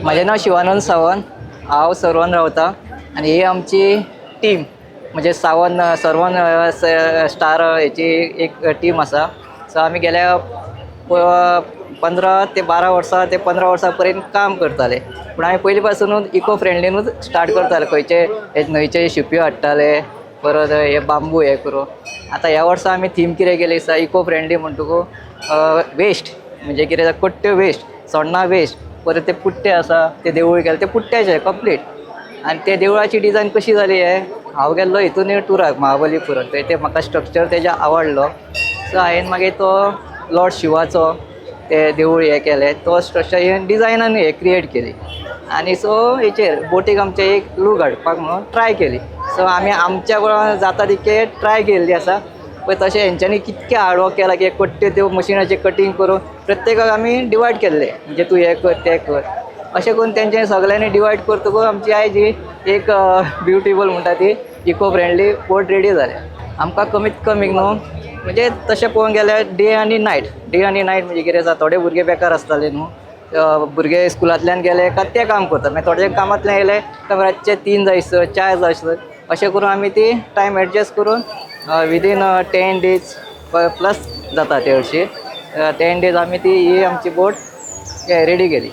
म्हजें नांव शिवानंद सावंत. हांव सर्वन रावता आनी ही आमची टीम, म्हणजे सावंत सर्वन स्टार हेची एक टीम आसा. सो आमी गेल्या 15 ते 12 वर्सां ते 15 वर्सां पर्यंत काम करताले, पूण आमी पयलीं पासुनूच इको फ्रेंडलीनूच स्टार्ट करताले. खंयचे हे न्हंयचे शिंप्यो हाडटाले, परत हे बांबू हे करून. आतां ह्या वर्सा आमी थीम कितें केली आसा, इको फ्रेंडली म्हणटकूच वेस्ट, म्हणजे कितें जाता, कोट्ट्यो वेस्ट, सोण्णां वेस्ट, परत ते पुट्टे आसा, ते देवूळ केले ते पुट्ट्याचे कंप्लीट. आनी ते देवळाची डिजायन कशी जाली, हे हांव गेल्लो हितून टुराक महाबलीपुराक, थंय ते म्हाका स्ट्रक्चर तेजे आवडलो. सो हांवें मागीर तो लॉर्ड शिवाचो ते देवूळ हे केलें, तो स्ट्रक्चर हे डिजायनान हे क्रिएट केली आनी सो हेचेर बोटीक आमचे एक लूक हाडपाक म्हणून ट्राय केली. सो आमी आमच्या बरोबर जाता तितके ट्राय केल्ली आसा. पळय, तशें हेंच्यांनी कितकें हार्डवर्क केलां की कट्ट्यो त्यो मशिनाचेर कटींग करून प्रत्येकाक आमी डिवायड केल्ले, म्हणजे तूं हें कर, तें कर, अशें करून तेंच्यांनी सगळ्यांनी डिवायड करतकूच आमची आयज ही एक ब्युटिफूल म्हणटा ती इको फ्रेंडली बोट रेडी जाल्या. आमकां कमीत कमी न्हू, म्हणजे तशें पळोवंक गेल्यार डे आनी नायट. डे आनी नायट म्हणजे कितें आसा, थोडे भुरगे बेकार आसताले न्हू, भुरगे स्कुलांतल्यान गेले काय ते काम करतात, मागीर थोडे कामांतल्यान येयले काय रातचे 3 जायसर, 4 जायसर, अशें करून आमी ती टायम एडजस्ट करून विदीन 10 डेज प्लस जाता ते हरशीं 10 डेज आमी ती ही आमची बोट रेडी केली.